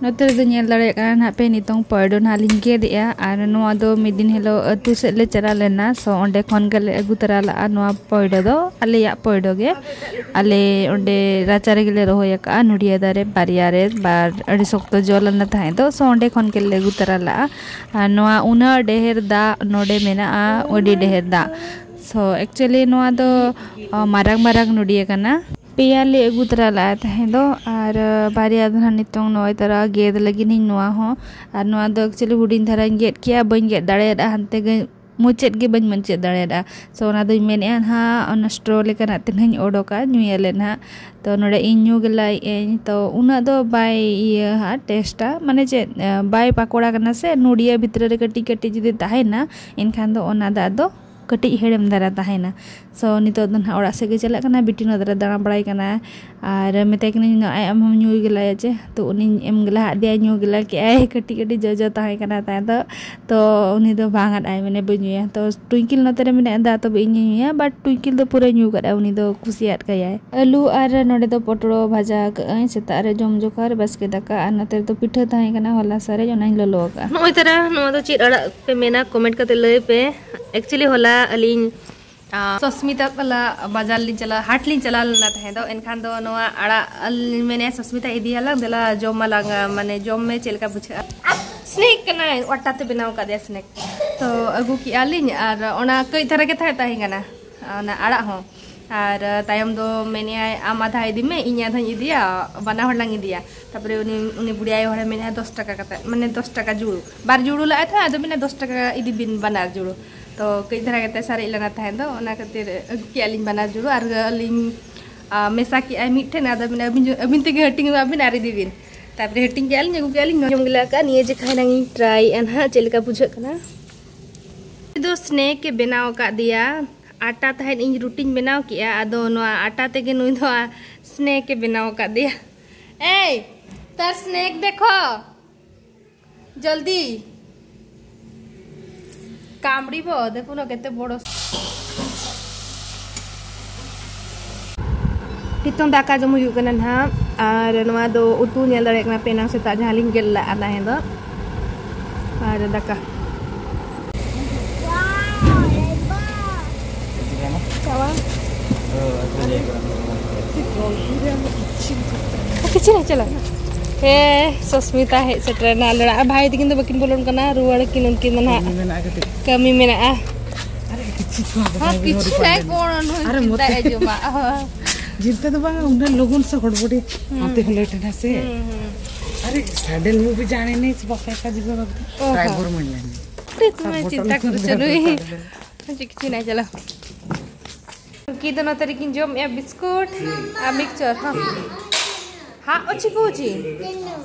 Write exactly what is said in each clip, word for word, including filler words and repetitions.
ᱱᱚᱛᱮ ᱨᱮᱫᱚ ᱧᱮᱞ ᱫᱟᱲᱮᱭᱟᱜ ᱠᱟᱱᱟ ᱱᱟᱦᱟᱜ ᱯᱮ, ᱱᱤᱛᱚᱝ ᱯᱚᱭᱰᱚ ᱱᱟᱦᱟᱜ ᱞᱤᱧ ᱜᱮᱫ ᱮᱜᱼᱟ᱾ ᱟᱨ ᱱᱚᱣᱟ ᱫᱚ ᱢᱤᱫ ᱫᱤᱱ ᱦᱤᱞᱳᱜ ᱟᱹᱛᱩ ᱥᱮᱫ ᱞᱮ ᱪᱟᱞᱟᱣ ᱞᱮᱱᱟ, ᱥᱚ ᱚᱸᱰᱮ ᱠᱷᱚᱱ ᱜᱮᱞᱮ ᱟᱹᱜᱩ ᱛᱚᱨᱟ ᱞᱟᱜᱼᱟ ᱱᱚᱣᱟ ᱯᱚᱭᱰᱚ ᱫᱚ, ᱟᱞᱮᱭᱟᱜ ᱯᱚᱭᱰᱚ ᱜᱮ᱾ ᱟᱞᱮ ᱚᱸᱰᱮ ᱨᱟᱪᱟ ᱨᱮᱜᱮ ᱞᱮ ᱨᱚᱦᱚᱭ ᱟᱠᱟᱫᱼᱟ, ᱱᱚᱰᱤᱭᱟ ᱫᱟᱨᱮ ᱵᱟᱨᱭᱟ ᱨᱮ, ᱵᱟᱨ ᱟᱹᱰᱤ ᱥᱚᱠᱛᱚ ᱡᱚ ᱞᱮᱱᱟ ᱛᱟᱦᱮᱸ ᱫᱚ, ᱥᱚ ᱚᱸᱰᱮ ᱠᱷᱚᱱ ᱜᱮᱞᱮ ᱟᱹᱜᱩ ᱛᱚᱨᱟ ᱞᱟᱜᱼᱟ᱾ ᱟᱨ ᱱᱚᱣᱟ ᱩᱱᱟᱹᱜ ᱰᱷᱮᱨ ᱫᱟᱜ ᱱᱚᱰᱮ ᱢᱮᱱᱟᱜᱼᱟ, ᱟᱹᱰᱤ ᱰᱷᱮᱨ ᱫᱟᱜ᱾ ᱥᱚ actually ᱱᱚᱣᱟ ᱫᱚ, ᱟ, ᱢᱟᱨᱟᱝ ᱢᱟᱨᱟᱝ ᱱᱚᱰᱤᱭᱟ ᱠᱟᱱᱟ᱾ ᱯᱮᱭᱟ ᱞᱮ ᱟᱹᱜᱩ ᱛᱚᱨᱟ ᱞᱟᱜᱼᱟ ᱛᱟᱦᱮᱸ ᱫᱚ, ᱟᱨ, ᱟ, ᱵᱟᱨᱭᱟ ᱫᱚ ᱱᱟᱦᱟᱜ ᱱᱤᱛᱚᱝ ᱱᱚᱜᱼᱚᱭ ᱛᱚᱨᱟ ᱜᱮᱫ ᱞᱟᱹᱜᱤᱫ ᱤᱧ ᱱᱚᱣᱟ ᱦᱚᱸ᱾ ᱟᱨ ᱱᱚᱣᱟ ᱫᱚ actually ᱦᱩᱰᱤᱧ ᱫᱷᱟᱨᱟᱧ ᱜᱮᱫ ᱠᱮᱜᱼᱟ, ᱵᱟᱹᱧ ᱜᱮᱫ ᱫᱟᱲᱮᱭᱟᱫᱟ, ᱦᱟᱱᱛᱮ ᱜᱮ ᱢᱩᱪᱟᱹᱫ ᱜᱮ ᱵᱟᱹᱧ ᱢᱩᱪᱟᱹᱫ ᱫᱟᱲᱮᱭᱟᱫᱟ᱾ ᱥᱚ ᱚᱱᱟ ᱫᱚᱧ ᱢᱮᱱᱮᱫᱼᱟ ᱱᱟᱦᱟᱜ ᱚᱱᱟ straw ᱞᱮᱠᱟᱱᱟᱜ ᱛᱮ ᱱᱟᱦᱟᱜ ᱤᱧ ᱚᱰᱚᱠᱟ, ᱧᱩᱭᱟᱞᱮ ᱱᱟᱦᱟᱜ᱾ ᱛᱚ ᱱᱚᱰᱮ ᱤᱧ ᱧᱩ ᱜᱮᱞᱟᱭᱮᱫ ᱟᱹᱧ, ᱛᱚ ᱩᱱᱟᱹᱜ ᱫᱚ ᱵᱟᱭ ᱤᱭᱟᱹ ᱦᱟᱸᱜ ᱴᱮᱥᱴᱟ, ᱢᱟᱱᱮ ᱪᱮᱫ, ᱟ, ᱵᱟᱭ ᱯᱟᱠᱚᱲᱟ ᱠᱟᱱᱟ ᱥᱮ, ᱱᱚᱰᱤᱭᱟ ᱵᱷᱤᱛᱨᱤ ᱨᱮ ᱠᱟᱹᱴᱤᱡ ᱠᱟᱹᱴᱤᱡ ᱡᱩᱫᱤ ᱛᱟᱦᱮᱱᱟ, ᱮᱱᱠᱷᱟᱱ ᱫᱚ ᱚᱱᱟ ᱫᱟᱜ ᱫᱚ ᱠᱟᱹᱴᱤᱡ ᱦᱮᱲᱮᱢ ᱫᱷᱟᱨᱟ ᱛᱟᱦᱮᱱᱟ᱾ ᱥᱚ ᱱᱤᱛᱚᱜ ᱫᱚ ᱱᱟᱦᱟᱜ ᱚᱲᱟᱜ ᱥᱮᱫ ᱜᱮ ᱪᱟᱞᱟᱜ ᱠᱟᱱᱟ, ᱵᱤᱴᱤ ᱱᱚᱛᱮ ᱨᱮ ᱫᱟᱬᱟ ᱵᱟᱲᱟᱭ ᱠᱟᱱᱟ᱾ ᱟᱨ ᱢᱮᱛᱟᱭ ᱠᱟᱹᱱᱟᱹᱧ, "ᱱᱚᱜᱼᱚᱭ ᱟᱢ ᱦᱚᱸᱢ ᱧᱩᱭ ᱜᱮᱞᱟᱭᱟ ᱪᱮ?" ᱛᱚ ᱩᱱᱤᱧ ᱮᱢ ᱜᱮᱞᱟ ᱟᱫᱮᱭᱟ, ᱧᱩ ᱜᱮᱞᱟ ᱠᱮᱜᱼᱟᱭ᱾ ᱠᱟᱹᱴᱤᱡ ᱠᱟᱹᱴᱤᱡ ᱡᱚᱡᱚ ᱛᱟᱦᱮᱸ ᱠᱟᱱᱟ ᱛᱟᱭᱚᱢ ᱫᱚ, ᱛᱚ ᱩᱱᱤ ᱫᱚ ᱵᱟᱝ ᱟᱫ ᱟᱭ, ᱢᱮᱱᱮ, "ᱵᱟᱹᱧ ᱧᱩᱭᱟ᱾" ᱛᱚ ᱴᱩᱭᱝᱠᱤᱞ ᱱᱚᱛᱮ ᱨᱮ ᱢᱮᱱᱟᱭᱟ, ᱫᱟ ᱛᱚᱵᱮ ᱤᱧᱤᱧ ᱧᱩᱭᱟ, but ᱴᱩᱭᱝᱠᱤᱞ ᱫᱚ ᱯᱩᱨᱟᱹ ᱧᱩ ᱠᱟᱫ ᱟᱭ, ᱩᱱᱤ ᱫᱚ ᱠᱩᱥᱤᱭᱟᱫ ᱠᱟᱭᱟᱭ᱾ ᱟᱹᱞᱩ ᱟᱨ ᱱᱚᱰᱮ ᱫᱚ ᱯᱚᱴᱚᱲ ᱵᱷᱟᱡᱟ ᱠᱟᱜ ᱟᱹᱧ ᱥᱮᱛᱟᱜ ᱨᱮ ᱡᱚᱢ ᱡᱚᱠᱷᱟᱨ ᱵᱟᱥᱠᱮ ᱫᱟᱠᱟ, ᱟᱨ ᱱᱚᱛᱮ ᱨᱮᱫᱚ ᱯᱤᱴᱷᱟᱹ ᱛᱟᱦᱮᱸ ᱠᱟᱱᱟ ᱦᱚᱞᱟ ᱥᱟᱨᱮᱡ, ᱚᱱᱟᱧ ᱞᱚᱞᱚ ᱟᱠᱟᱫᱼᱟ᱾ ᱱᱚᱜᱼᱚᱭ ᱛᱟᱨᱟ, ᱱᱚᱣᱟ ᱫᱚ ᱪᱮᱫ ᱟᱲᱟᱜ ᱯᱮ ᱢᱮᱱᱟ? ᱠᱚᱢᱮᱱᱴ ᱠᱟᱛᱮ ᱞᱟᱹᱭ ᱯᱮ᱾ Actually ᱦᱚᱞᱟ ᱟᱹᱞᱤᱧ, ᱟ, ᱥᱚᱥᱢᱤᱛᱟ ᱥᱟᱞᱟᱜ ᱵᱟᱡᱟᱨ ᱞᱤᱧ ᱪᱟᱞᱟᱣ, ᱦᱟᱴ ᱞᱤᱧ ᱪᱟᱞᱟᱣ ᱞᱮᱱᱟ ᱛᱟᱦᱮᱸ ᱫᱚ, ᱮᱱᱠᱷᱟᱱ ᱫᱚ ᱱᱚᱣᱟ ᱟᱲᱟᱜ ᱟᱹᱞᱤᱧ ᱢᱮᱱᱮᱫᱼᱟ, "ᱥᱚᱥᱢᱤᱛᱟ ᱤᱫᱤᱭᱟᱞᱟᱝ, ᱫᱮᱞᱟ ᱡᱚᱢ ᱟᱞᱟᱝ, ᱟ, ᱢᱟᱱᱮ ᱡᱚᱢ ᱢᱮ, ᱪᱮᱫ ᱞᱮᱠᱟ ᱵᱩᱡᱷᱟᱹᱜᱼᱟ?" ᱥᱱᱮᱠ ᱠᱟᱱᱟᱭ, ᱟᱴᱟ ᱛᱮ ᱵᱮᱱᱟᱣ ᱟᱠᱟᱫᱮᱭᱟ ᱥᱱᱮᱠ᱾ ᱛᱚ ᱟᱹᱜᱩ ᱠᱮᱜᱼᱟ ᱞᱤᱧ, ᱟᱨ ᱚᱱᱟ ᱠᱟᱹᱡ ᱫᱷᱟᱨᱟ ᱜᱮ ᱛᱟᱦᱮᱸ, ᱛᱟᱦᱮᱸ ᱠᱟᱱᱟ, ᱚᱱᱟ ᱟᱲᱟᱜ ᱦᱚᱸ᱾ ᱟᱨ ᱛᱟᱭᱚᱢ ᱫᱚ ᱢᱮᱱᱮᱜᱼᱟᱭ, "ᱟᱢ ᱟᱫᱷᱟ ᱤᱫᱤ ᱢᱮ, ᱤᱧ ᱟᱫᱷᱟᱧ ᱤᱫᱤᱭᱟ, ᱵᱟᱱᱟ ᱦᱚᱲ ᱞᱟᱝ ᱤᱫᱤᱭᱟ᱾" ᱛᱟᱨᱯᱚᱨᱮ ᱩᱱᱤ, ᱩᱱᱤ ᱵᱩᱲᱦᱤ ᱟᱭᱳ ᱦᱚᱲᱮ ᱢᱮᱱᱮᱜᱼᱟ, "ᱫᱚᱥ ᱴᱟᱠᱟ ᱠᱟᱛᱮ, ᱢᱟᱱᱮ ᱫᱚᱥ ᱴᱟᱠᱟ ᱡᱩᱲᱩ, ᱵᱟᱨ ᱡᱩᱲᱩ ᱞᱟᱜᱟᱜᱼᱟ ᱛᱚ, ᱟᱫᱚ ᱢᱮᱱᱟ, 'ᱫᱚᱥ ᱴᱟᱠᱟ ᱤᱫᱤ ᱵᱤᱱ ᱵᱟᱱᱟᱨ ᱡᱩᱲᱩ᱾" ᱛᱚ ᱠᱟᱹᱡ ᱫᱷᱟᱨᱟ ᱠᱟᱛᱮ ᱥᱟᱨᱮᱡ ᱞᱮᱱᱟ ᱛᱟᱦᱮᱸ ᱫᱚ, ᱚᱱᱟ ᱠᱷᱟᱹᱛᱤᱨ ᱟᱹᱜᱩ ᱠᱮᱜᱼᱟ ᱞᱤᱧ ᱵᱟᱱᱟᱨ ᱡᱩᱲᱩ, ᱟᱨ ᱟᱹᱞᱤᱧ, ᱟ, ᱢᱮᱥᱟ ᱠᱮᱜᱼᱟᱭ ᱢᱤᱫ ᱴᱷᱮᱱ, ᱟᱫᱚ ᱢᱮᱱᱟ, "ᱟᱹᱵᱤᱱ ᱡᱚ-, ᱟᱹᱵᱤᱱ ᱛᱮᱜᱮ ᱦᱟᱹᱴᱤᱧ ᱮᱢᱟᱜ ᱵᱤᱱ ᱟᱨ ᱤᱫᱤ ᱵᱤᱱ᱾" ᱛᱟᱨᱯᱚᱨᱮ ᱦᱟᱹᱴᱤᱧ ᱠᱮᱜᱼᱟ ᱞᱤᱧ, ᱟᱹᱜᱩ ᱠᱮᱜᱼᱟ ᱞᱤᱧ, ᱡᱚᱢ ᱜᱮᱞᱮ ᱟᱠᱟᱫᱼᱟ᱾ ᱱᱤᱭᱟᱹ ᱡᱮᱠᱷᱟ ᱱᱟᱝ ᱤᱧ ᱴᱨᱟᱭᱮᱜᱼᱟ ᱱᱟᱦᱟᱜ, ᱪᱮᱫ ᱞᱮᱠᱟ ᱵᱩᱡᱷᱟᱹᱜ ᱠᱟᱱᱟ᱾ ᱩᱱᱤ ᱫᱚ ᱥᱱᱮᱠ ᱮ ᱵᱮᱱᱟᱣ ᱟᱠᱟᱫ ᱫᱮᱭᱟ᱾ ᱟᱴᱟ ᱛᱟᱦᱮᱸᱫ ᱤᱧ ᱨᱩᱴᱤᱧ ᱵᱮᱱᱟᱣ ᱠᱮᱜᱼᱟ, ᱟᱫᱚ ᱱᱚᱣᱟ ᱟᱴᱟ ᱛᱮᱜᱮ ᱱᱩᱭ ᱫᱚ ᱟ-, ᱥᱱᱮᱠ ᱮ ᱵᱮᱱᱟᱣ ᱟᱠᱟᱫ ᱫᱮᱭᱟ᱾ ᱮᱭ, ᱛᱟᱨ ᱥᱱᱮᱠ ᱫᱮᱠᱷᱚ, ᱡᱚᱞᱫᱤ᱾ ᱠᱟᱢᱲᱤ ᱵᱚ, ᱫᱮᱠᱷᱚ ᱱᱟ ᱠᱮᱛᱮ ᱵᱚᱲᱚ᱾ ᱱᱤᱛᱚᱝ ᱫᱟᱠᱟ ᱡᱚᱢ ᱦᱩᱭᱩᱜ ᱠᱟᱱᱟ ᱱᱟᱦᱟᱜ᱾ ᱟᱨ ᱱᱚᱣᱟ ᱫᱚ ᱩᱛᱩ, ᱧᱮᱞ ᱫᱟᱲᱮᱭᱟᱜ ᱠᱟᱱᱟ ᱯᱮ, ᱮᱱᱟᱝ ᱥᱮᱛᱟᱜ ᱡᱟᱦᱟᱸ ᱞᱤᱧ ᱜᱮᱫ ᱞᱟᱜᱼᱟ ᱛᱟᱦᱮᱸ ᱫᱚ᱾ ᱟᱨ ᱫᱟᱠᱟ᱾ ᱪᱟᱵᱟ᱾ ᱠᱤᱪᱷᱩ ᱱᱟᱭ ᱪᱟᱞᱟᱜ᱾ ᱦᱮᱸ, ᱥᱚᱥᱢᱤᱛᱟ ᱦᱮᱡ ᱥᱮᱴᱮᱨᱮᱱᱟ ᱟᱞᱮ ᱚᱲᱟᱜ᱾ ᱵᱷᱟᱭ ᱛᱟᱹᱠᱤᱱ ᱫᱚ ᱵᱟᱹᱠᱤᱱ ᱵᱚᱞᱚᱱ ᱠᱟᱱᱟ, ᱨᱩᱣᱟᱹᱲ ᱟᱹᱠᱤᱱ ᱩᱱᱠᱤᱱ ᱫᱚ ᱱᱟᱦᱟᱜ᱾ ᱠᱟᱹᱢᱤ ᱢᱮᱱᱟᱜᱼᱟ ᱠᱟᱹᱴᱤᱡ᱾ ᱠᱟᱹᱢᱤ ᱢᱮᱱᱟᱜᱼᱟ᱾ ᱟᱨᱮ, ᱠᱤᱪᱷᱩ ᱪᱷᱩ ᱟᱨᱮ ᱢᱚᱛᱮ ᱡᱚᱢᱟ᱾ ᱡᱤᱱᱛᱟᱹ ᱫᱚ ᱵᱟᱝᱟ, ᱩᱱᱟᱹᱜ ᱞᱚᱜᱚᱱ ᱥᱮ ᱦᱚᱲᱵᱚᱰᱤ ᱦᱩᱸ᱾ ᱦᱟᱱᱛᱮ ᱦᱚᱸ ᱞᱮᱴ ᱮᱱᱟ ᱥᱮ᱾ ᱦᱩᱸ, ᱦᱩᱸ᱾ ᱟᱨᱮ, sudden movie ᱡᱟᱱᱮ ᱱᱤᱡ ᱵᱟᱯᱮ ᱠᱟ ᱡᱤᱵᱮ ᱵᱟᱯᱮ᱾ ᱚ, ᱦᱚᱸ᱾ ᱨᱟᱭᱯᱩᱨ ᱢᱟ ᱧᱮᱞ ᱢᱮ᱾ ᱟᱨᱮ, ᱛᱩᱢᱮ ᱥᱟᱵ ᱪᱤᱱᱛᱟ ᱵᱚᱴᱚᱞ ᱠᱩᱪᱷ ᱱᱩᱭ᱾ ᱪᱤᱠᱤ ᱪᱤᱱᱟ ᱪᱟᱞᱟᱣ᱾ ᱩᱱᱠᱤᱱ ᱫᱚ ᱱᱚᱛᱮ ᱨᱮᱠᱤᱱ ᱡᱚᱢᱮᱜᱼᱟ ᱵᱤᱥᱠᱩᱴ ᱟᱨ ᱢᱤᱠᱥᱪᱟᱨ, ᱦᱚᱸ᱾ ᱦᱟᱸᱜ ᱚᱪᱤ ᱠᱚ ᱚᱪᱤ?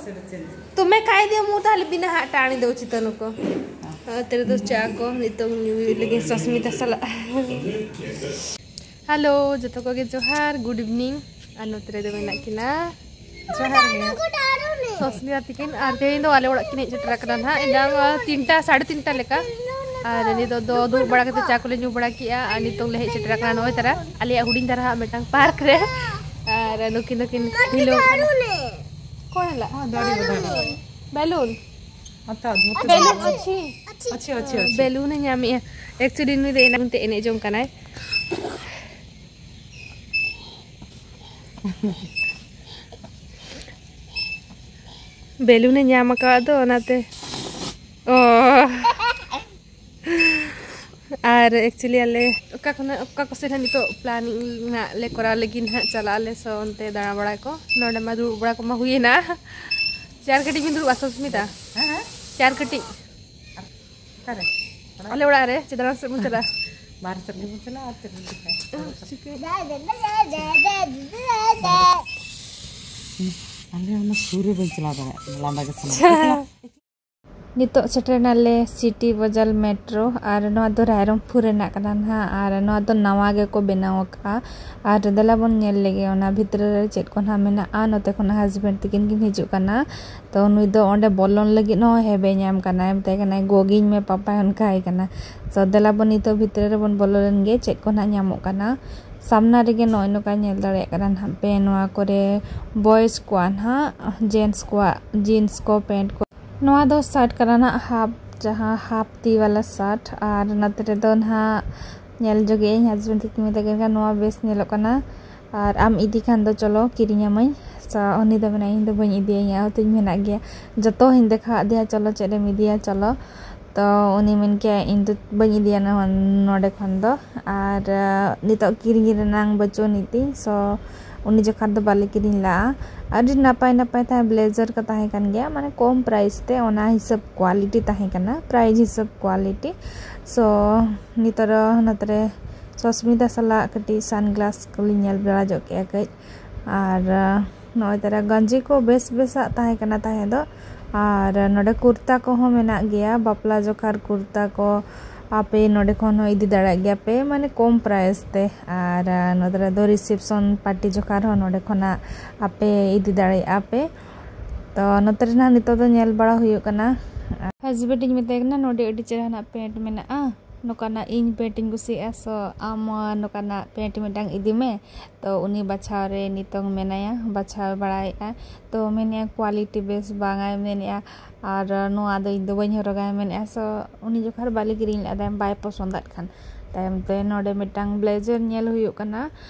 ᱛᱩᱢᱮ ᱠᱟᱭ ᱫᱤᱭᱟ ᱢᱩ ᱛᱟᱦᱞᱮ ᱵᱤᱱᱟ ᱦᱟᱸᱜ ᱴᱟᱬᱤ ᱫᱚ ᱩᱪᱤ ᱛᱟᱹᱱᱩ ᱠᱚ᱾ ᱟᱨ ᱛᱮᱨᱮ ᱫᱚ ᱪᱟ ᱠᱚ ᱱᱤᱛᱚᱝ ᱧᱩᱭ ᱞᱟᱹᱜᱤᱫ ᱥᱚᱥᱢᱤᱛᱟ ᱥᱟᱞᱟᱜ᱾ ᱦᱮᱞᱳ, ᱡᱚᱛᱚ ᱠᱚᱜᱮ ᱡᱚᱦᱟᱨ, good evening᱾ ᱟᱨ ᱱᱚᱛᱮ ᱨᱮᱫᱚ ᱢᱮᱱᱟᱜ ᱠᱤᱱᱟ ᱡᱚᱦᱟᱨ ᱜᱮ᱾ ᱥᱚᱥᱢᱤᱛᱟ ᱛᱤᱠᱤᱱ, ᱟᱨ ᱛᱮᱦᱮᱧ ᱫᱚ ᱟᱞᱮ ᱚᱲᱟᱜ ᱠᱤᱱ ᱦᱮᱡ ᱥᱮᱴᱮᱨ ᱟᱠᱟᱱᱟ ᱱᱟᱦᱟᱜ, ᱮᱱᱟᱝ, ᱟ, ᱛᱤᱱᱴᱟ, ᱥᱟᱲᱮ ᱛᱤᱱᱴᱟ ᱞᱮᱠᱟ᱾ ᱟᱨ ᱱᱤᱛᱚᱜ ᱫᱚ ᱫᱩᱲᱩᱵ ᱵᱟᱲᱟ ᱠᱟᱛᱮ ᱪᱟ ᱠᱚᱞᱮ ᱧᱩ ᱵᱟᱲᱟ ᱠᱮᱜᱼᱟ, ᱟᱨ ᱱᱤᱛᱚᱝ ᱞᱮ ᱦᱮᱡ ᱥᱮᱴᱮᱨ ᱟᱠᱟᱱᱟ ᱱᱚᱜᱼᱚᱭ ᱛᱟᱨᱟ ᱟᱞᱮᱭᱟᱜ ᱦᱩᱰᱤᱧ ᱫᱷᱟᱨᱟ ᱦᱟᱜ ᱢᱤᱫᱴᱟᱝ ᱯᱟᱨᱠ ᱨᱮ᱾ ᱟᱨ ᱱᱩᱠᱤᱱ ᱫᱚᱠᱤᱱ ᱦᱤᱞᱟᱹᱣ ᱠᱟᱱᱟ᱾ ᱚᱠᱚᱭ ᱦᱤᱞᱟᱹᱜ? ᱦᱚᱸ, ᱫᱟᱨᱮ ᱨᱮ, ᱫᱟᱨᱮ ᱨᱮ᱾ ᱵᱮᱞᱩᱱ? ᱟᱛᱟ, ᱫᱷᱩᱛᱤ ᱵᱮᱞᱩᱱ ᱥᱟᱯᱷᱟ᱾ ᱟᱪᱪᱷᱤ᱾ ᱟᱪᱪᱷᱟ, ᱟᱪᱪᱷᱟ, ᱟᱪᱪᱷᱟ᱾ ᱵᱮᱞᱩᱱ ᱮ ᱧᱟᱢᱮᱜᱼᱟ᱾ Actually ᱱᱩᱭ ᱫᱚ ᱮᱱᱟᱝ ᱛᱮ ᱮᱱᱮᱡ ᱡᱚᱝ ᱠᱟᱱᱟᱭ᱾ ᱵᱮᱞᱩᱱᱮ ᱧᱟᱢ ᱟᱠᱟᱫ ᱫᱚ, ᱚᱱᱟᱛᱮ᱾ ᱚ᱾ ᱟᱨ actually ᱟᱞᱮ ᱚᱠᱟ ᱠᱷᱚᱱᱟᱜ, ᱚᱠᱟ ᱠᱚᱥᱮᱫ ᱦᱟᱸᱜ ᱱᱤᱛᱚᱜ planning ᱦᱟᱸᱜ ᱞᱮ ᱠᱚᱨᱟᱣ ᱞᱟᱹᱜᱤᱫ ᱦᱟᱸᱜ ᱪᱟᱞᱟᱜ ᱟᱞᱮ, so ᱚᱱᱛᱮ ᱫᱟᱬᱟ ᱵᱟᱲᱟ ᱠᱚ᱾ ᱱᱚᱰᱮ ᱢᱟ ᱫᱩᱲᱩᱵ ᱵᱟᱲᱟ ᱠᱚᱢᱟ ᱦᱩᱭᱮᱱᱟ᱾ ᱪᱮᱭᱟᱨ ᱠᱟᱹᱴᱤᱡ ᱵᱤᱱ ᱫᱩᱲᱩᱵᱼᱟ, ᱥᱩᱥᱢᱤᱛᱟ? ᱦᱮᱸ, ᱦᱮᱸ᱾ ᱪᱮᱭᱟᱨ ᱠᱟᱹᱴᱤᱡ᱾ ᱚᱠᱟᱨᱮ? ᱟᱞᱮ ᱚᱲᱟᱜ ᱨᱮ, ᱪᱮᱫᱟᱜ ᱥᱮᱫ ᱵᱚᱱ ᱪᱟᱞᱟᱜᱼᱟ? ᱵᱟᱦᱨᱮ ᱥᱮᱫ ᱜᱮᱵᱚᱱ ᱪᱟᱞᱟᱜᱼᱟ, ᱟᱨ ᱪᱮᱫ ᱵᱚᱱ ᱪᱤᱠᱟᱹᱭᱟ? ᱟᱞᱮ ᱚᱱᱟ ᱥᱩᱨ ᱨᱮ ᱵᱟᱹᱧ ᱪᱟᱞᱟᱣ ᱫᱟᱲᱮᱭᱟᱜ ᱠᱟᱱᱟ, ᱞᱟᱸᱫᱟ ᱜᱮ ᱥᱟᱱᱟ ᱠᱟᱱᱟ᱾ ᱱᱤᱛᱚᱜ ᱥᱮᱴᱮᱨ ᱮᱱᱟᱞᱮ ᱥᱤᱴᱤ ᱵᱟᱡᱟᱨ ᱢᱮᱴᱨᱳ, ᱟᱨ ᱱᱚᱣᱟ ᱫᱚ ᱨᱟᱭᱨᱚᱝᱯᱩᱨ ᱨᱮᱱᱟᱜ ᱠᱟᱱᱟ ᱱᱟᱦᱟᱜ, ᱟᱨ ᱱᱚᱣᱟ ᱫᱚ ᱱᱟᱣᱟ ᱜᱮᱠᱚ ᱵᱮᱱᱟᱣ ᱟᱠᱟᱫᱼᱟ᱾ ᱟᱨ ᱫᱮᱞᱟ ᱵᱚᱱ ᱧᱮᱞ ᱞᱮᱜᱮ ᱚᱱᱟ ᱵᱷᱤᱛᱨᱤ ᱨᱮ ᱪᱮᱫ ᱠᱚ ᱱᱟᱦᱟᱜ ᱢᱮᱱᱟᱜᱼᱟ᱾ ᱱᱚᱛᱮ ᱠᱷᱚᱱ husband ᱛᱟᱹᱠᱤᱱ ᱠᱤᱱ ᱦᱤᱡᱩᱜ ᱠᱟᱱᱟ, ᱛᱚ ᱱᱩᱭ ᱫᱚ ᱚᱸᱰᱮ ᱵᱚᱞᱚᱱ ᱞᱟᱹᱜᱤᱫ ᱦᱚᱸ ᱦᱮᱵᱮ ᱧᱟᱢ ᱠᱟᱱᱟᱭ, ᱢᱮᱛᱟᱭ ᱠᱟᱱᱟᱭ, "ᱜᱚᱜᱤᱧ ᱢᱮ ᱯᱟᱯᱟᱭ", ᱚᱱᱠᱟᱭ ᱠᱟᱱᱟ᱾ ᱛᱚ ᱫᱮᱞᱟ ᱵᱚᱱ ᱱᱤᱛᱚᱜ ᱵᱷᱤᱛᱨᱤ ᱨᱮᱵᱚᱱ ᱵᱚᱞᱚ ᱞᱮᱱ ᱜᱮ, ᱪᱮᱫ ᱠᱚ ᱱᱟᱦᱟᱜ ᱧᱟᱢᱚᱜ ᱠᱟᱱᱟ᱾ ᱥᱟᱢᱱᱟ ᱨᱮᱜᱮ ᱱᱚᱜᱼᱚᱭ ᱱᱚᱝᱠᱟ ᱧᱮᱞ ᱫᱟᱲᱮᱭᱟᱜ ᱠᱟᱱᱟ ᱱᱟᱦᱟᱜ ᱯᱮ, ᱱᱚᱣᱟ ᱠᱚᱨᱮ ᱵᱚᱭᱮᱡᱽ ᱠᱚᱣᱟᱜ ᱱᱟᱦᱟᱜ, ᱡᱮᱱᱴᱥ ᱠᱚᱣᱟᱜ ᱡᱤᱱᱥ ᱠᱚ, ᱯᱮᱱᱴ ᱠᱚ᱾ ᱱᱚᱣᱟ ᱫᱚ ᱥᱟᱨᱴ ᱠᱟᱱᱟ ᱱᱟᱦᱟᱜ, ᱦᱟᱯ, ᱡᱟᱦᱟᱸ ᱦᱟᱯ ᱛᱤ ᱵᱟᱞᱟ ᱥᱟᱨᱴ᱾ ᱟᱨ ᱱᱚᱛᱮ ᱨᱮᱫᱚ ᱱᱟᱦᱟᱜ ᱧᱮᱞ ᱡᱚᱜᱮ ᱟᱹᱧ, ᱦᱟᱡᱵᱮᱱᱰ ᱛᱟᱹᱠᱤᱱ ᱢᱮᱛᱟ ᱠᱤᱱ ᱠᱟᱱᱟ, "ᱱᱚᱣᱟ ᱵᱮᱥ ᱧᱮᱞᱚᱜ ᱠᱟᱱᱟ, ᱟᱨ ᱟᱢ ᱤᱫᱤ ᱠᱷᱟᱱ ᱫᱚ ᱪᱚᱞᱚ ᱠᱤᱨᱤᱧ ᱟᱹᱢᱟᱹᱧ᱾" ᱥᱚ ᱩᱱᱤ ᱫᱚ ᱢᱮᱱᱟ, "ᱤᱧ ᱫᱚ ᱵᱟᱹᱧ ᱤᱫᱤᱭᱟ, ᱤᱧᱟᱹᱜ ᱦᱚᱸᱛᱚᱧ ᱢᱮᱱᱟᱜ ᱜᱮᱭᱟ, ᱡᱚᱛᱚ ᱦᱚᱸᱧ ᱫᱮᱠᱷᱟᱣ ᱟᱫᱮᱭᱟ, ᱪᱚᱞᱚ ᱪᱮᱫ ᱮᱢ ᱤᱫᱤᱭᱟ, ᱪᱚᱞᱚ᱾" ᱛᱚ ᱩᱱᱤ ᱢᱮᱱ ᱠᱮᱜᱼᱟ, "ᱤᱧ ᱫᱚ ᱵᱟᱹᱧ ᱤᱫᱤᱭᱟ ᱱᱚᱣᱟ, ᱱᱚᱰᱮ ᱠᱷᱚᱱ ᱫᱚ, ᱟᱨ, ᱟᱸ, ᱱᱤᱛᱚᱜ ᱠᱤᱨᱤᱧ ᱨᱮᱱᱟᱝ ᱵᱟᱹᱪᱩᱜ ᱟᱹᱱᱤᱡ ᱛᱤᱧ᱾" ᱥᱚ ᱩᱱᱤ ᱡᱚᱠᱷᱟᱱ ᱫᱚ ᱵᱟᱞᱮ ᱠᱤᱨᱤᱧ ᱞᱟᱜᱼᱟ᱾ ᱟᱹᱰᱤ ᱱᱟᱯᱟᱭ ᱱᱟᱯᱟᱭ ᱛᱟᱦᱮᱸ, ᱵᱞᱮᱡᱟᱨ ᱠᱚ ᱛᱟᱦᱮᱸ ᱠᱟᱱ ᱜᱮᱭᱟ, ᱢᱟᱱᱮ ᱠᱚᱢ ᱯᱨᱟᱭᱤᱥ ᱛᱮ, ᱚᱱᱟ ᱦᱤᱥᱟᱹᱵ ᱠᱣᱟᱞᱤᱴᱤ ᱛᱟᱦᱮᱸ ᱠᱟᱱᱟ, ᱯᱨᱟᱭᱤᱥ ᱦᱤᱥᱟᱹᱵ ᱠᱣᱟᱞᱤᱴᱤ᱾ ᱥᱚ ᱱᱤᱛᱚᱜ ᱫᱚ ᱱᱚᱛᱮ ᱨᱮ ᱥᱚᱥᱢᱤᱛᱟ ᱥᱟᱞᱟᱜ ᱠᱟᱹᱴᱤᱡ ᱥᱟᱱᱜᱞᱟᱥ ᱠᱚᱞᱤᱧ ᱧᱮᱞ ᱵᱟᱲᱟ ᱧᱚᱜ ᱠᱮᱜᱼᱟ ᱠᱟᱹᱡ᱾ ᱟᱨ, ᱟᱸ, ᱱᱚᱜᱼᱚᱭ ᱛᱟᱨᱟ ᱜᱟᱸᱡᱤ ᱠᱚ ᱵᱮᱥ ᱵᱮᱥᱟᱜ ᱛᱟᱦᱮᱸ ᱠᱟᱱᱟ ᱛᱟᱦᱮᱸ ᱫᱚ᱾ ᱟᱨ ᱱᱚᱰᱮ ᱠᱩᱨᱛᱟ ᱠᱚᱦᱚᱸ ᱢᱮᱱᱟᱜ ᱜᱮᱭᱟ, ᱵᱟᱯᱞᱟ ᱡᱚᱠᱷᱟᱨ ᱠᱩᱨᱛᱟ ᱠᱚ ᱟᱯᱮ ᱱᱚᱰᱮ ᱠᱷᱚᱱ ᱦᱚᱸ ᱤᱫᱤ ᱫᱟᱲᱮᱭᱟᱜ ᱜᱮᱭᱟ ᱯᱮ, ᱢᱟᱱᱮ ᱠᱚᱢ ᱯᱨᱟᱭᱤᱥ ᱛᱮ᱾ ᱟᱨ, ᱟᱸ, ᱱᱚᱛᱮ ᱨᱮᱫᱚ ᱨᱤᱥᱮᱯᱥᱚᱱ ᱯᱟᱨᱴᱤ ᱡᱚᱠᱷᱟᱨ ᱦᱚᱸ ᱱᱚᱰᱮ ᱠᱷᱚᱱᱟᱜ ᱟᱯᱮ ᱤᱫᱤ ᱫᱟᱲᱮᱭᱟᱜᱼᱟ ᱯᱮ᱾ ᱛᱚ ᱱᱚᱛᱮ ᱨᱮ ᱱᱟᱦᱟᱜ ᱱᱤᱛᱚᱜ ᱫᱚ ᱧᱮᱞ ᱵᱟᱲᱟ ᱦᱩᱭᱩᱜ ᱠᱟᱱᱟ᱾ ᱦᱟᱡᱵᱮᱱᱰ ᱤᱧ ᱢᱮᱛᱟᱭ ᱠᱟᱱᱟ, "ᱱᱚᱰᱮ ᱟᱹᱰᱤ ᱪᱮᱦᱨᱟᱱᱟᱜ ᱯᱮᱱᱴ ᱢᱮᱱᱟᱜᱼᱟ, ᱱᱚᱝᱠᱟᱱᱟᱜ ᱤᱧ ᱯᱮᱱᱴ ᱤᱧ ᱠᱩᱥᱤᱭᱟᱜᱼᱟ, ᱥᱚ ᱟᱢ, ᱟᱸ, ᱱᱚᱝᱠᱟᱱᱟᱜ ᱯᱮᱱᱴ ᱢᱤᱫᱴᱟᱝ ᱤᱫᱤ ᱢᱮ᱾" ᱛᱚ ᱩᱱᱤ ᱵᱟᱪᱷᱟᱣ ᱨᱮ ᱱᱤᱛᱚᱝ ᱢᱮᱱᱟᱭᱟ, ᱵᱟᱪᱷᱟᱣ ᱵᱟᱲᱟᱭᱮᱫᱼᱟ᱾ ᱛᱚ ᱢᱮᱱᱮᱫᱼᱟ ᱠᱣᱟᱞᱤᱴᱤ ᱵᱮᱥ ᱵᱟᱝᱟᱭ ᱢᱮᱱᱮᱫᱼᱟ, ᱟᱨ ᱱᱚᱣᱟ ᱫᱚ ᱤᱧ ᱫᱚ ᱵᱟᱹᱧ ᱦᱚᱨᱚᱜᱟ ᱢᱮᱱᱮᱫᱼᱟ᱾ ᱥᱚ ᱩᱱᱤ ᱡᱚᱠᱷᱟᱱ ᱵᱟᱞᱮ ᱠᱤᱨᱤᱧ ᱞᱮᱫᱼᱟ, ᱛᱟᱭᱚᱢ ᱵᱟᱭ ᱯᱚᱥᱚᱸᱫᱟᱜ ᱠᱷᱟᱱ᱾ ᱛᱟᱭᱚᱢ ᱛᱮ ᱱᱚᱰᱮ ᱢᱤᱫᱴᱟᱝ ᱵᱞᱮᱡᱟᱨ ᱧᱮᱞ ᱦᱩᱭᱩᱜ ᱠᱟᱱᱟ,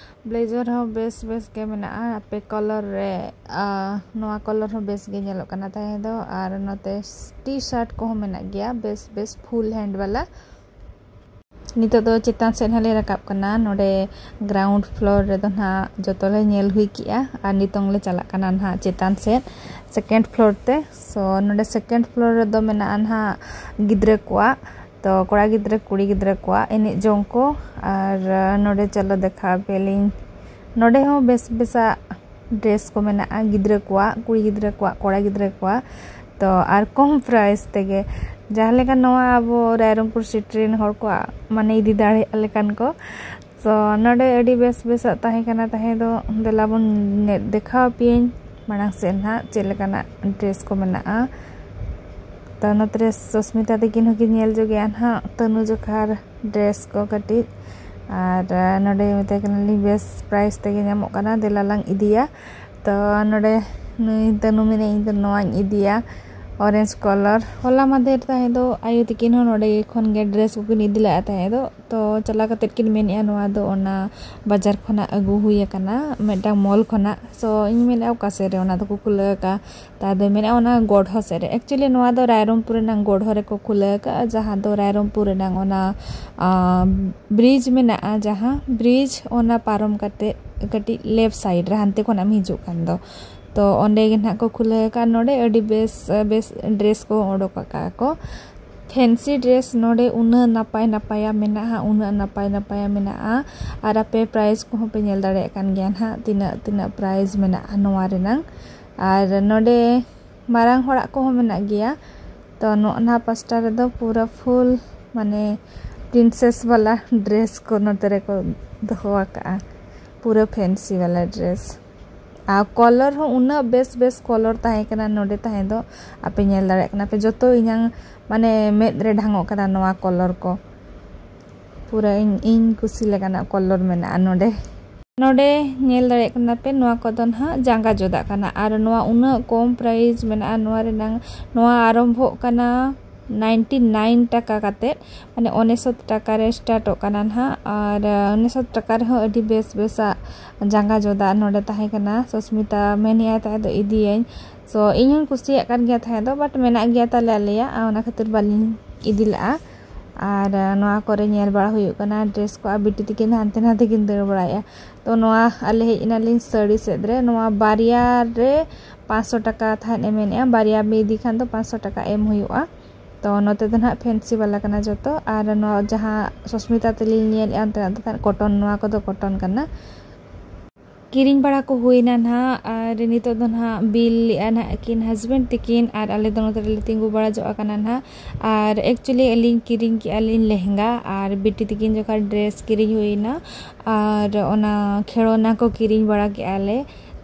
ᱵᱞᱮᱡᱟᱨ ᱦᱚᱸ ᱵᱮᱥ ᱵᱮᱥ ᱜᱮ ᱢᱮᱱᱟᱜᱼᱟ᱾ ᱟᱯᱮ ᱠᱟᱞᱟᱨ ᱨᱮ, ᱟ, ᱱᱚᱣᱟ ᱠᱟᱞᱟᱨ ᱦᱚᱸ ᱵᱮᱥ ᱜᱮ ᱧᱮᱞᱚᱜ ᱠᱟᱱᱟ ᱛᱟᱦᱮᱸ ᱫᱚ᱾ ᱟᱨ ᱱᱚᱛᱮ ᱴᱤ ᱥᱟᱨᱴ ᱠᱚᱦᱚᱸ ᱢᱮᱱᱟᱜ ᱜᱮᱭᱟ, ᱵᱮᱥ ᱵᱮᱥ ᱯᱷᱩᱞ ᱦᱮᱱᱰ ᱵᱟᱞᱟ᱾ ᱱᱤᱛᱚᱜ ᱫᱚ ᱪᱮᱛᱟᱱ ᱥᱮᱫ ᱦᱟᱸᱜ ᱞᱮ ᱨᱟᱠᱟᱵ ᱠᱟᱱᱟ᱾ ᱱᱚᱰᱮ ᱜᱨᱟᱣᱩᱱᱰ ᱯᱷᱞᱳᱨ ᱨᱮᱫᱚ ᱱᱟᱦᱟᱜ ᱡᱚᱛᱚ ᱞᱮ ᱧᱮᱞ ᱦᱩᱭ ᱠᱮᱜᱼᱟ᱾ ᱟᱨ ᱱᱤᱛᱚᱝ ᱞᱮ ᱪᱟᱞᱟᱜ ᱠᱟᱱᱟ ᱱᱟᱦᱟᱜ ᱪᱮᱛᱟᱱ ᱥᱮᱫ, ᱥᱮᱠᱮᱱᱰ ᱯᱷᱞᱳᱨ ᱛᱮ᱾ ᱥᱚ ᱱᱚᱰᱮ ᱥᱮᱠᱮᱱᱰ ᱯᱷᱞᱳᱨ ᱨᱮᱫᱚ ᱢᱮᱱᱟᱜᱼᱟ ᱱᱟᱦᱟᱜ ᱜᱤᱫᱽᱨᱟᱹ ᱠᱚᱣᱟᱜ, ᱛᱚ ᱠᱚᱲᱟ ᱜᱤᱫᱽᱨᱟᱹ, ᱠᱩᱲᱤ ᱜᱤᱫᱽᱨᱟᱹ ᱠᱚᱣᱟᱜ ᱮᱱᱮᱡ ᱡᱚᱝ ᱠᱚ᱾ ᱟᱨ, ᱟᱸ, ᱱᱚᱰᱮ ᱪᱚᱞᱚ ᱫᱮᱠᱷᱟᱣ ᱟᱯᱮᱭᱟᱞᱤᱧ᱾ ᱱᱚᱰᱮ ᱦᱚᱸ ᱵᱮᱥ ᱵᱮᱥᱟᱜ ᱰᱨᱮᱥ ᱠᱚ ᱢᱮᱱᱟᱜᱼᱟ, ᱜᱤᱫᱽᱨᱟᱹ ᱠᱚᱣᱟᱜ, ᱠᱩᱲᱤ ᱜᱤᱫᱽᱨᱟᱹ ᱠᱚᱣᱟᱜ, ᱠᱚᱲᱟ ᱜᱤᱫᱽᱨᱟᱹ ᱠᱚᱣᱟᱜ᱾ ᱛᱚ ᱟᱨ ᱠᱚᱢ ᱯᱨᱟᱭᱤᱥ ᱛᱮᱜᱮ, ᱡᱟᱦᱟᱸ ᱞᱮᱠᱟ ᱱᱚᱣᱟ ᱟᱵᱚ ᱨᱟᱭᱨᱚᱝᱯᱩᱨ ᱥᱤᱴᱤ ᱨᱮᱱ ᱦᱚᱲ ᱠᱚᱣᱟᱜ ᱢᱟᱱᱮ ᱤᱫᱤ ᱫᱟᱲᱮᱭᱟᱜ ᱞᱮᱠᱟᱱ ᱠᱚ᱾ ᱛᱚ ᱱᱚᱰᱮ ᱟᱹᱰᱤ ᱵᱮᱥ ᱵᱮᱥᱟᱜ ᱛᱟᱦᱮᱸ ᱠᱟᱱᱟ ᱛᱟᱦᱮᱸ ᱫᱚ᱾ ᱫᱮᱞᱟ ᱵᱚᱱ ᱱᱮ-, ᱫᱮᱠᱷᱟᱣ ᱟᱯᱮᱭᱟᱹᱧ ᱢᱟᱲᱟᱝ ᱥᱮᱫ ᱱᱟᱦᱟᱜ ᱪᱮᱫ ᱞᱮᱠᱟᱱᱟᱜ ᱰᱨᱮᱥ ᱠᱚ ᱢᱮᱱᱟᱜᱼᱟ᱾ ᱛᱚ ᱱᱚᱛᱮ ᱨᱮ ᱥᱚᱥᱢᱤᱛᱟ ᱛᱟᱹᱠᱤᱱ ᱦᱚᱸᱠᱤᱱ ᱧᱮᱞ ᱡᱚᱜᱮᱜᱼᱟ ᱱᱟᱦᱟᱜ ᱛᱟᱹᱱᱩ ᱡᱚᱠᱷᱟᱨ ᱰᱨᱮᱥ ᱠᱚ ᱠᱟᱹᱴᱤᱡ᱾ ᱟᱨ ᱱᱚᱰᱮ ᱢᱮᱛᱟᱭ ᱠᱟᱱᱟᱞᱤᱧ ᱵᱮᱥ ᱯᱨᱟᱭᱤᱥ ᱛᱮᱜᱮ ᱧᱟᱢᱚᱜ ᱠᱟᱱᱟ, ᱫᱮᱞᱟ ᱞᱟᱝ ᱤᱫᱤᱭᱟ᱾ ᱛᱚ ᱱᱚᱰᱮ ᱱᱩᱭ ᱛᱟᱹᱱᱩ ᱢᱮᱱᱮᱫ ᱤᱧ ᱫᱚ ᱱᱚᱣᱟᱧ ᱤᱫᱤᱭᱟ, ᱚᱨᱮᱧᱡᱽ ᱠᱟᱞᱟᱨ᱾ ᱦᱚᱞᱟ ᱢᱟᱫᱷᱮᱨ ᱛᱟᱦᱮᱸ ᱫᱚ ᱟᱭᱳ ᱛᱤᱠᱤᱱ ᱦᱚᱸ ᱱᱚᱰᱮ ᱠᱷᱚᱱ ᱜᱮ ᱰᱨᱮᱥ ᱠᱚᱠᱤᱱ ᱤᱫᱤ ᱞᱮᱫᱼᱟ ᱛᱟᱦᱮᱸ ᱫᱚ᱾ ᱛᱚ ᱪᱟᱞᱟᱣ ᱠᱟᱛᱮᱫ ᱠᱤᱱ ᱢᱮᱱᱮᱫᱼᱟ ᱱᱚᱣᱟ ᱫᱚ ᱚᱱᱟ ᱵᱟᱡᱟᱨ ᱠᱷᱚᱱᱟᱜ ᱟᱹᱜᱩ ᱦᱩᱭ ᱟᱠᱟᱱᱟ, ᱢᱤᱫᱴᱟᱝ ᱢᱚᱞ ᱠᱷᱚᱱᱟᱜ᱾ ᱥᱳ ᱤᱧ ᱢᱮᱱᱮᱫᱼᱟ ᱚᱠᱟ ᱥᱮᱫ ᱨᱮ ᱚᱱᱟ ᱫᱚᱠᱚ ᱠᱷᱩᱞᱟᱹᱣ ᱟᱠᱟᱫᱼᱟ? ᱛᱟᱭ ᱫᱚᱭ ᱢᱮᱱᱮᱫᱼᱟ ᱚᱱᱟ ᱜᱚᱲᱦᱚ ᱥᱮᱫ ᱨᱮ᱾ ᱮᱠᱪᱩᱭᱮᱞᱤ ᱱᱚᱣᱟ ᱫᱚ ᱨᱟᱭᱨᱚᱝᱯᱩᱨ ᱨᱮᱱᱟᱝ ᱜᱚᱲᱦᱚ ᱨᱮᱠᱚ ᱠᱷᱩᱞᱟᱹᱣ ᱟᱠᱟᱫᱼᱟ, ᱡᱟᱦᱟᱸ ᱫᱚ ᱨᱟᱭᱨᱚᱝᱯᱩᱨ ᱨᱮᱱᱟᱝ ᱚᱱᱟ ᱵᱨᱤᱡᱽ ᱢᱮᱱᱟᱜᱼᱟ, ᱡᱟᱦᱟᱸ ᱵᱨᱤᱡᱽ ᱚᱱᱟ ᱯᱟᱨᱚᱢ ᱠᱟᱛᱮᱫ ᱠᱟᱹᱴᱤᱡ ᱞᱮᱯᱷᱴ ᱥᱟᱭᱤᱰ ᱨᱮ ᱦᱟᱱᱛᱮ ᱠᱷᱚᱱᱟᱜ ᱮᱢ ᱦᱤᱡᱩᱜ ᱠᱷᱟᱱ ᱫᱚ᱾ ᱛᱚ ᱚᱸᱰᱮ ᱜᱮ ᱱᱟᱦᱟᱜ ᱠᱚ ᱠᱷᱩᱞᱟᱹᱣ ᱟᱠᱟᱫᱼᱟ᱾ ᱱᱚᱰᱮ ᱟᱹᱰᱤ ᱵᱮᱥ ᱵᱮᱥ ᱰᱨᱮᱥ ᱠᱚ ᱚᱰᱳᱠ ᱟᱠᱟᱫᱼᱟ ᱠᱚ᱾ ᱯᱷᱮᱱᱥᱤ ᱰᱨᱮᱥ ᱱᱚᱰᱮ ᱩᱱᱟᱹᱜ ᱱᱟᱯᱟᱭ ᱱᱟᱯᱟᱭᱟ ᱢᱮᱱᱟᱜᱼᱟ, ᱩᱱᱟᱹᱜ ᱱᱟᱯᱟᱭ ᱱᱟᱯᱟᱭᱟ ᱢᱮᱱᱟᱜᱼᱟ᱾ ᱟᱨ ᱟᱯᱮ ᱯᱨᱟᱭᱤᱥ ᱠᱚᱦᱚᱸ ᱯᱮ ᱧᱮᱞ ᱫᱟᱲᱮᱭᱟᱜ ᱠᱟᱱ ᱜᱮᱭᱟ ᱱᱟᱦᱟᱜ, ᱛᱤᱱᱟᱹᱜ ᱛᱤᱱᱟᱹᱜ ᱯᱨᱟᱭᱤᱥ ᱢᱮᱱᱟᱜᱼᱟ ᱱᱚᱣᱟ ᱨᱮᱱᱟᱝ᱾ ᱟᱨ ᱱᱚᱰᱮ ᱢᱟᱨᱟᱝ ᱦᱚᱲᱟᱜ ᱠᱚᱦᱚᱸ ᱢᱮᱱᱟᱜ ᱜᱮᱭᱟ᱾ ᱛᱚ ᱱᱚᱜᱼᱱᱟ ᱯᱟᱥᱴᱟ ᱨᱮᱫᱚ ᱯᱩᱨᱟᱹ ᱯᱷᱩᱞ ᱢᱟᱱᱮ ᱯᱨᱤᱱᱥᱮᱥ ᱵᱟᱞᱟ ᱰᱨᱮᱥ ᱠᱚ ᱱᱚᱛᱮ ᱨᱮᱠᱚ ᱫᱚᱦᱚ ᱟᱠᱟᱫᱼᱟ, ᱯᱩᱨᱟᱹ ᱯᱷᱮᱱᱥᱤ ᱵᱟᱞᱟ ᱰᱨᱮᱥ᱾ ᱟᱨ ᱠᱟᱞᱟᱨ ᱦᱚᱸ ᱩᱱᱟᱹᱜ ᱵᱮᱥ ᱵᱮᱥ ᱠᱟᱞᱟᱨ ᱛᱟᱦᱮᱸ ᱠᱟᱱᱟ ᱱᱚᱰᱮ ᱛᱟᱦᱮᱸ ᱫᱚ, ᱟᱯᱮ ᱧᱮᱞ ᱫᱟᱲᱮᱭᱟᱜ ᱠᱟᱱᱟ ᱯᱮ᱾ ᱡᱚᱛᱚ ᱤᱧᱟᱹᱝ ᱢᱟᱱᱮ ᱢᱮᱫ ᱨᱮ ᱰᱷᱟᱝᱚᱜ ᱠᱟᱱᱟ ᱱᱚᱣᱟ ᱠᱟᱞᱟᱨ ᱠᱚ, ᱯᱩᱨᱟᱹ ᱤᱧ ᱤᱧ ᱠᱩᱥᱤ ᱞᱮᱠᱟᱱᱟᱜ ᱠᱟᱞᱟᱨ ᱢᱮᱱᱟᱜᱼᱟ ᱱᱚᱰᱮ᱾ ᱱᱚᱰᱮ ᱧᱮᱞ ᱫᱟᱲᱮᱭᱟᱜ ᱠᱟᱱᱟ ᱯᱮ, ᱱᱚᱣᱟ ᱠᱚᱫᱚ ᱱᱟᱦᱟᱜ ᱡᱟᱸᱜᱟ ᱡᱚᱫᱟᱜ ᱠᱟᱱᱟ᱾ ᱟᱨ ᱱᱚᱣᱟ ᱩᱱᱟᱹᱜ ᱠᱚᱢ ᱯᱨᱟᱭᱤᱥ ᱢᱮᱱᱟᱜᱼᱟ, ᱱᱚᱣᱟ ᱨᱮᱱᱟᱝ ᱱᱚᱣᱟ ᱟᱨᱚᱢᱵᱷᱚᱜ ᱠᱟᱱᱟ ᱱᱟᱭᱤᱱᱴᱤ ᱱᱟᱭᱤᱱ ᱴᱟᱠᱟ ᱠᱟᱛᱮᱫ, ᱢᱟᱱᱮ ᱩᱱᱤᱥᱥᱚ ᱴᱟᱠᱟ ᱨᱮ ᱥᱴᱟᱨᱴᱚᱜ ᱠᱟᱱᱟ ᱱᱟᱦᱟᱜ᱾ ᱟᱨ ᱩᱱᱤᱥᱥᱚ ᱴᱟᱠᱟ ᱨᱮᱦᱚᱸ ᱟᱹᱰᱤ ᱵᱮᱥ ᱵᱮᱥᱟᱜ ᱡᱟᱸᱜᱟ ᱡᱚᱫᱟᱜ ᱱᱚᱰᱮ ᱛᱟᱦᱮᱸ ᱠᱟᱱᱟ᱾ ᱥᱚᱥᱢᱤᱛᱟ ᱢᱮᱱᱮᱫᱼᱟᱭ ᱛᱟᱦᱮᱸ ᱫᱚ ᱤᱫᱤᱭᱟᱹᱧ, ᱥᱳ ᱤᱧ ᱦᱚᱸᱧ ᱠᱩᱥᱤᱭᱟᱜ ᱠᱟᱱ ᱜᱮᱭᱟ ᱛᱟᱦᱮᱸ ᱫᱚ, ᱵᱟᱴ ᱢᱮᱱᱟᱜ ᱜᱮᱭᱟ ᱛᱟᱞᱮ ᱟᱞᱮᱭᱟᱜ, ᱟᱨ ᱚᱱᱟ ᱠᱷᱟᱹᱛᱤᱨ ᱵᱟᱹᱞᱤᱧ ᱤᱫᱤ ᱞᱮᱫᱼᱟ᱾ ᱟᱨ ᱱᱚᱣᱟ ᱠᱚᱨᱮ ᱧᱮᱞ ᱵᱟᱲᱟ ᱦᱩᱭᱩᱜ ᱠᱟᱱᱟ ᱰᱨᱮᱥ ᱠᱚ, ᱟᱨ ᱵᱤᱴᱤ ᱛᱤᱠᱤᱱ ᱦᱟᱱᱛᱮ ᱱᱟᱛᱮ ᱠᱤᱱ ᱫᱟᱹᱲ ᱵᱟᱲᱟᱭᱮᱫᱼᱟ᱾ ᱛᱚ ᱱᱚᱣᱟ ᱟᱞᱮ ᱦᱮᱡ ᱮᱱᱟᱞᱤᱧ ᱥᱟᱹᱲᱤ ᱥᱮᱫ ᱨᱮ᱾ ᱱᱚᱣᱟ ᱵᱟᱨᱭᱟ ᱨᱮ ᱯᱟᱸᱪᱥᱚ ᱴᱟᱠᱟ ᱛᱟᱦᱮᱸᱫ ᱮ ᱢᱮᱱᱮᱫᱼᱟ, ᱵᱟᱨᱭᱟ ᱵᱤᱱ ᱤᱫᱤ ᱠᱷᱟᱱ ᱫᱚ ᱯᱟᱸᱪᱥᱚ ᱴᱟᱠᱟ ᱮᱢ ᱦᱩᱭᱩᱜᱼᱟ᱾ ᱛᱚ ᱱᱚᱛᱮ ᱫᱚ ᱱᱟᱦᱟᱜ ᱯᱷᱮᱱᱥᱤ ᱵᱟᱞᱟ ᱠᱟᱱᱟ ᱡᱚᱛᱚ᱾ ᱟᱨ ᱱᱚᱣᱟ ᱡᱟᱦᱟᱸ ᱥᱚᱥᱢᱤᱛᱟ ᱛᱟᱹᱞᱤᱧ ᱧᱮᱞᱮᱫᱼᱟ ᱚᱱᱛᱮᱱᱟᱜ ᱫᱚ ᱠᱚᱴᱚᱱ, ᱱᱚᱣᱟ ᱠᱚᱫᱚ ᱠᱚᱴᱚᱱ ᱠᱟᱱᱟ᱾ ᱠᱤᱨᱤᱧ ᱵᱟᱲᱟ ᱠᱚ ᱦᱩᱭᱱᱟ ᱱᱟᱦᱟᱜ, ᱟᱨ ᱱᱤᱛᱚᱜ ᱫᱚ ᱱᱟᱦᱟᱜ ᱵᱤᱞ ᱞᱮᱫᱼᱟ ᱱᱟᱦᱟᱜ ᱟᱹᱠᱤᱱ ᱦᱟᱥᱵᱮᱱᱰ ᱛᱤᱠᱤᱱ, ᱟᱨ ᱟᱞᱮ ᱫᱚ ᱱᱚᱛᱮ ᱨᱮᱞᱮ ᱛᱤᱸᱜᱩ ᱵᱟᱲᱟ ᱡᱚᱜ ᱟᱠᱟᱱᱟ ᱱᱟᱦᱟᱜ᱾ ᱟᱨ ᱮᱠᱪᱩᱭᱮᱞᱤ ᱟᱹᱞᱤᱧ ᱠᱤᱨᱤᱧ ᱠᱮᱜᱼᱟ ᱞᱤᱧ ᱞᱮᱦᱮᱝᱜᱟ, ᱟᱨ ᱵᱤᱴᱤ ᱛᱤᱠᱤᱱ ᱡᱚᱠᱷᱚᱱ ᱰᱨᱮᱥ ᱠᱤᱨᱤᱧ ᱦᱩᱭᱱᱟ, ᱟᱨ ᱚᱱᱟ ᱠᱷᱮᱲᱚᱱᱟ ᱠᱚ ᱠᱤᱨᱤᱧ ᱵᱟᱲᱟ ᱠᱮᱜᱼᱟ ᱞᱮ᱾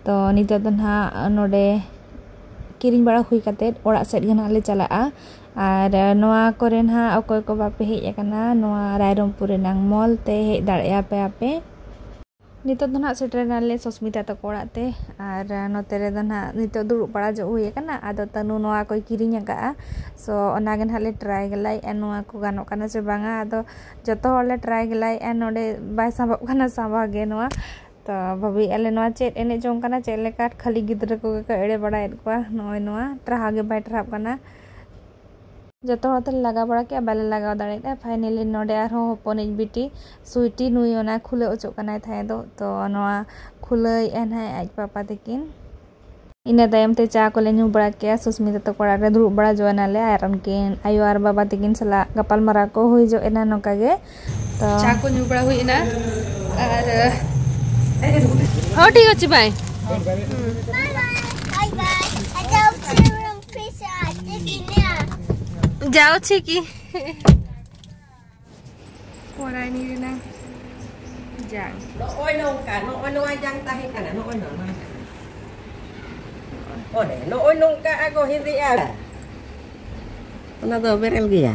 ᱛᱚ ᱱᱤᱛᱚᱜ ᱫᱚ ᱱᱟᱦᱟᱜ ᱱᱚᱰᱮ ᱠᱤᱨᱤᱧ ᱵᱟᱲᱟ ᱦᱩᱭ ᱠᱟᱛᱮᱫ ᱚᱲᱟᱜ ᱥᱮᱫ ᱜᱮ ᱱᱟᱦᱟᱜ ᱞᱮ ᱪᱟᱞᱟᱜᱼᱟ᱾ ᱟᱨ ᱱᱚᱣᱟ ᱠᱚᱨᱮ ᱱᱟᱦᱟᱜ ᱚᱠᱚᱭ ᱠᱚ ᱵᱟᱯᱮ ᱦᱮᱡ ᱟᱠᱟᱱᱟ, ᱱᱚᱣᱟ ᱨᱟᱭᱨᱚᱝᱯᱩᱨ ᱨᱮᱱᱟᱝ ᱢᱚᱞ ᱛᱮ ᱦᱮᱡ ᱫᱟᱲᱮᱭᱟᱜᱼᱟ ᱯᱮ ᱟᱯᱮ᱾ ᱱᱤᱛᱚᱜ ᱫᱚ ᱱᱟᱦᱟᱜ ᱥᱮᱴᱮᱨ ᱮᱱᱟᱞᱮ ᱥᱚᱥᱢᱤᱛᱟ ᱛᱟᱠᱚ ᱚᱲᱟᱜ ᱛᱮ᱾ ᱟᱨ ᱱᱚᱛᱮ ᱨᱮᱫᱚ ᱱᱟᱦᱟᱜ ᱱᱤᱛᱚᱜ ᱫᱩᱲᱩᱵ ᱵᱟᱲᱟ ᱡᱚᱜ ᱦᱩᱭ ᱟᱠᱟᱱᱟ᱾ ᱟᱫᱚ ᱛᱟᱹᱱᱩ ᱱᱚᱣᱟ ᱠᱚᱭ ᱠᱤᱨᱤᱧ ᱟᱠᱟᱫᱼᱟ, ᱥᱳ ᱚᱱᱟᱜᱮ ᱱᱟᱦᱟᱜ ᱞᱮ ᱴᱨᱟᱭ ᱜᱮᱞᱟᱭᱮᱫᱼᱟ, ᱱᱚᱣᱟ ᱠᱚ ᱜᱟᱱᱚᱜ ᱠᱟᱱᱟ ᱥᱮ ᱵᱟᱝᱟ᱾ ᱟᱫᱚ ᱡᱚᱛᱚ ᱦᱚᱲ ᱞᱮ ᱴᱨᱟᱭ ᱜᱮᱞᱟᱭᱮᱫᱼᱟ, ᱱᱚᱰᱮ ᱵᱟᱭ ᱥᱟᱵᱚᱜ ᱠᱟᱱᱟ ᱥᱟᱵᱟ ᱜᱮ ᱱᱚᱣᱟ᱾ ᱛᱚ ᱵᱷᱟᱵᱤᱭᱮᱫᱼᱟ ᱞᱮ ᱱᱚᱣᱟ ᱪᱮᱫ ᱮᱱᱮᱡ ᱡᱚᱝ ᱠᱟᱱᱟ, ᱪᱮᱫ ᱞᱮᱠᱟ ᱠᱷᱟᱹᱞᱤ ᱜᱤᱫᱽᱨᱟᱹ ᱠᱚᱜᱮ ᱠᱚ ᱮᱲᱮ ᱵᱟᱲᱟᱭᱮᱫ ᱠᱚᱣᱟ᱾ ᱱᱚᱜᱼᱚᱭ ᱱᱚᱣᱟ ᱴᱨᱟᱦᱟ ᱜᱮ ᱵᱟᱭ ᱴᱨᱟᱦᱟᱜ ᱠᱟᱱᱟ᱾ ᱡᱚᱛᱚ ᱦᱚᱲ ᱛᱮᱞᱮ ᱞᱟᱜᱟᱣ ᱵᱟᱲᱟ ᱠᱮᱫᱼᱟ, ᱵᱟᱞᱮ ᱞᱟᱜᱟᱣ ᱫᱟᱲᱮᱭᱟᱫᱼᱟ᱾ ᱯᱷᱟᱭᱱᱟᱞᱤ ᱱᱚᱰᱮ ᱟᱨᱦᱚᱸ ᱦᱚᱯᱚᱱᱤᱡ ᱵᱤᱴᱤ ᱥᱩᱭᱴᱤ, ᱱᱩᱭ ᱚᱱᱟ ᱠᱷᱩᱞᱟᱹᱣ ᱚᱪᱚᱜ ᱠᱟᱱᱟᱭ ᱛᱟᱦᱮᱸ ᱫᱚ᱾ ᱛᱚ ᱱᱚᱣᱟ ᱠᱷᱩᱞᱟᱹᱣᱮᱫᱼᱟ ᱱᱟᱦᱟᱜ ᱟᱡ ᱯᱟᱯᱟ ᱛᱟᱹᱠᱤᱱ᱾ ᱤᱱᱟᱹ ᱛᱟᱭᱚᱢ ᱛᱮ ᱪᱟ ᱠᱚᱞᱮ ᱧᱩ ᱵᱟᱲᱟ ᱠᱮᱜᱼᱟ, ᱥᱩᱥᱢᱤᱛᱟ ᱛᱟᱠᱚ ᱚᱲᱟᱜ ᱨᱮ ᱫᱩᱲᱩᱵ ᱵᱟᱲᱟ ᱡᱚᱭᱮᱱᱟᱞᱮ ᱟᱨ ᱩᱱᱠᱤᱱ ᱟᱭᱳ ᱟᱨ ᱵᱟᱵᱟ ᱛᱟᱹᱠᱤᱱ ᱥᱟᱞᱟᱜ ᱜᱟᱯᱟᱞ ᱢᱟᱨᱟᱣ ᱠᱚ ᱦᱩᱭ ᱡᱚᱜ ᱮᱱᱟ ᱱᱚᱝᱠᱟ ᱜᱮ᱾ ᱛᱚ ᱪᱟ ᱠᱚ ᱧᱩ ᱵᱟᱲᱟ ᱦᱩᱭ ᱮᱱᱟ ᱟᱨ ᱦᱚᱸ ᱴᱷᱤᱠ ᱟᱪᱷᱮ ᱵᱟᱭ ᱡᱟᱣ ᱪᱷᱤ ᱠᱤ ᱯᱚᱨᱟᱭᱱᱤ ᱨᱮᱱᱟᱜ ᱡᱟᱝ᱾ ᱱᱚᱜᱼᱚᱭ ᱱᱚᱝᱠᱟ, ᱱᱚᱜᱼᱚᱭ ᱱᱚᱣᱟ ᱡᱟᱝ ᱛᱟᱦᱮᱸ ᱠᱟᱱᱟ, ᱱᱚᱜᱼᱚᱭ ᱱᱚᱣᱟ, ᱱᱚᱣᱟ ᱡᱟᱝ᱾ ᱚᱱᱮ, ᱱᱚᱜᱼᱚᱭ ᱱᱚᱝᱠᱟ ᱟᱜᱚ ᱦᱤᱸᱫᱤᱜᱼᱟ᱾ ᱚᱱᱟ ᱫᱚ ᱵᱮᱨᱮᱞ ᱜᱮᱭᱟ᱾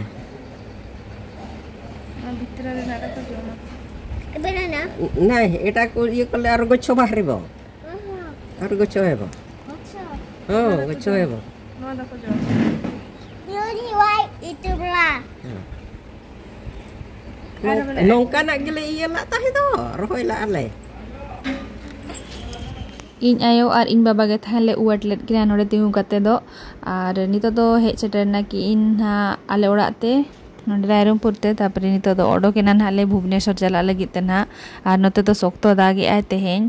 ᱚᱱᱟ ᱵᱷᱤᱛᱨᱤ ᱨᱮᱱᱟᱜ ᱨᱮᱠᱚ ᱡᱚᱢᱟ᱾ ᱵᱮᱱᱟᱱᱟ? ᱱᱟᱭ, ᱮᱴᱟ ᱠᱚ ᱤᱭᱟᱹ ᱠᱚᱞᱮ ᱟᱨ ᱜᱚᱪᱷᱚ ᱵᱟᱦᱨᱮ ᱵᱚ᱾ ᱟᱨ ᱜᱚᱪᱷᱚ ᱦᱮᱵᱚ᱾ ᱟᱪᱪᱷᱟ᱾ ᱦᱚᱸ, ᱜᱚᱪᱷᱚ ᱦᱮᱵᱚ᱾ ᱱᱚᱣᱟ ᱫᱚᱠᱚ ᱡᱚᱢᱟ᱾ ᱦᱮᱸ᱾ ᱱᱚᱝ-, ᱱᱚᱝᱠᱟᱱᱟᱜ ᱜᱮᱞᱮ ᱤᱭᱟᱹ ᱞᱟᱜ ᱛᱟᱦᱮᱸ ᱫᱚ, ᱨᱚᱦᱚᱭ ᱞᱟᱜᱼᱟ ᱞᱮ᱾ ᱤᱧ ᱟᱭᱳ ᱟᱨ ᱤᱧ ᱵᱟᱵᱟ ᱜᱮ ᱛᱟᱦᱮᱸ ᱞᱮ ᱩᱣᱟᱹᱴ ᱞᱮᱫ ᱠᱤᱱᱟ ᱱᱚᱰᱮ ᱛᱤᱸᱜᱩ ᱠᱟᱛᱮ ᱫᱚ᱾ ᱟᱨ ᱱᱤᱛᱚᱜ ᱫᱚ ᱦᱮᱡ ᱥᱮᱴᱮᱨ ᱮᱱᱟ ᱠᱤᱱ ᱱᱟᱦᱟᱜ ᱟᱞᱮ ᱚᱲᱟᱜ ᱛᱮ, ᱱᱚᱰᱮ ᱨᱟᱭᱨᱚᱝᱯᱩᱨ ᱛᱮ᱾ ᱛᱟᱨᱯᱚᱨᱮ ᱱᱤᱛᱚᱜ ᱫᱚ ᱚᱰᱚᱠ ᱮᱱᱟ ᱱᱟᱦᱟᱜ ᱞᱮ ᱵᱷᱩᱵᱽᱱᱮᱥᱚᱨ ᱪᱟᱞᱟᱜ ᱞᱟᱹᱜᱤᱫ ᱛᱮ ᱱᱟᱦᱟᱜ᱾ ᱟᱨ ᱱᱚᱛᱮ ᱫᱚ ᱥᱚᱠᱛᱚ ᱫᱟᱜ ᱮᱜᱼᱟᱭ ᱛᱮᱦᱮᱧ᱾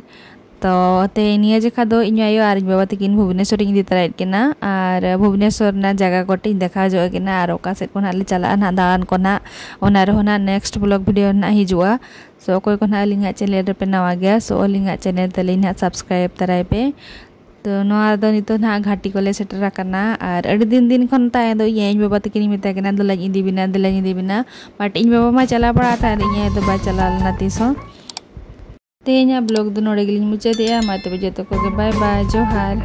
ᱛᱚ ᱛᱮᱦᱮᱧ ᱱᱤᱭᱟᱹ ᱡᱮᱠᱷᱟ ᱫᱚ ᱤᱧ ᱟᱭᱳ ᱟᱨ ᱤᱧ ᱵᱟᱵᱟ ᱛᱟᱹᱠᱤᱱ ᱵᱷᱩᱵᱽᱱᱮᱥᱚᱨ ᱤᱧ ᱤᱫᱤ ᱛᱚᱨᱟᱭᱮᱫ ᱠᱤᱱᱟ᱾ ᱟᱨ ᱵᱷᱩᱵᱽᱱᱮᱥᱚᱨ ᱨᱮᱱᱟᱜ ᱡᱟᱭᱜᱟ ᱠᱚᱴᱤᱧ ᱫᱮᱠᱷᱟᱣ ᱡᱚᱜ ᱠᱤᱱᱟ ᱟᱨ ᱚᱠᱟ ᱥᱮᱫ ᱠᱚ ᱱᱟᱦᱟᱜ ᱞᱮ ᱪᱟᱞᱟᱜᱼᱟ ᱱᱟᱦᱟᱜ ᱫᱟᱬᱟᱱ ᱠᱚ ᱱᱟᱦᱟᱜ, ᱚᱱᱟ ᱨᱮᱦᱚᱸ ᱱᱟᱦᱟᱜ next vlog video ᱱᱟᱦᱟᱜ ᱦᱤᱡᱩᱜᱼᱟ᱾ ᱥᱳ ᱚᱠᱚᱭ ᱠᱚ ᱱᱟᱦᱟᱜ ᱟᱹᱞᱤᱧᱟᱜ channel ᱨᱮᱯᱮ ᱱᱟᱣᱟ ᱜᱮᱭᱟ, ᱥᱳ ᱟᱹᱞᱤᱧᱟᱜ channel ᱛᱟᱹᱞᱤᱧ ᱱᱟᱦᱟᱜ subscribe ᱛᱟᱨᱟᱭ ᱯᱮ᱾ ᱛᱚ ᱱᱚᱣᱟ ᱫᱚ ᱱᱤᱛᱚᱜ ᱱᱟᱦᱟᱜ ᱜᱷᱟᱴᱤ ᱠᱚᱞᱮ ᱥᱮᱴᱮᱨ ᱟᱠᱟᱱᱟ᱾ ᱟᱨ ᱟᱹᱰᱤ ᱫᱤᱱ ᱫᱤᱱ ᱠᱷᱚᱱ ᱛᱟᱦᱮᱸ ᱫᱚ ᱤᱧ ᱟᱭᱳ ᱵᱟᱵᱟ ᱛᱟᱹᱠᱤᱱ ᱢᱮᱛᱟ ᱠᱤᱱᱟ, "ᱫᱮᱞᱟᱧ ᱤᱫᱤ ᱵᱤᱱᱟ, ᱫᱮᱞᱟᱧ ᱤᱫᱤ ᱵᱤᱱᱟ," but ᱤᱧ ᱵᱟᱵᱟ ᱢᱟ ᱪᱟᱞᱟᱣ ᱵᱟᱲᱟ ᱟᱠᱟᱱ, ᱤᱧ ᱟᱭᱳ ᱫᱚ ᱵᱟᱭ ᱪᱟᱞᱟᱣ ᱞᱮᱱᱟ ᱛᱤᱥ ᱦᱚᱸ᱾ ᱛᱮᱦᱮᱧᱟᱜ vlog ᱫᱚ ᱱᱚᱰᱮ ᱜᱮᱞᱤᱧ ᱢᱩᱪᱟᱹᱫᱮᱜᱼᱟ᱾ ᱢᱟ ᱛᱚᱵᱮ ᱡᱚᱛᱚ ᱠᱚᱜᱮ bye bye, ᱡᱚᱦᱟᱨ᱾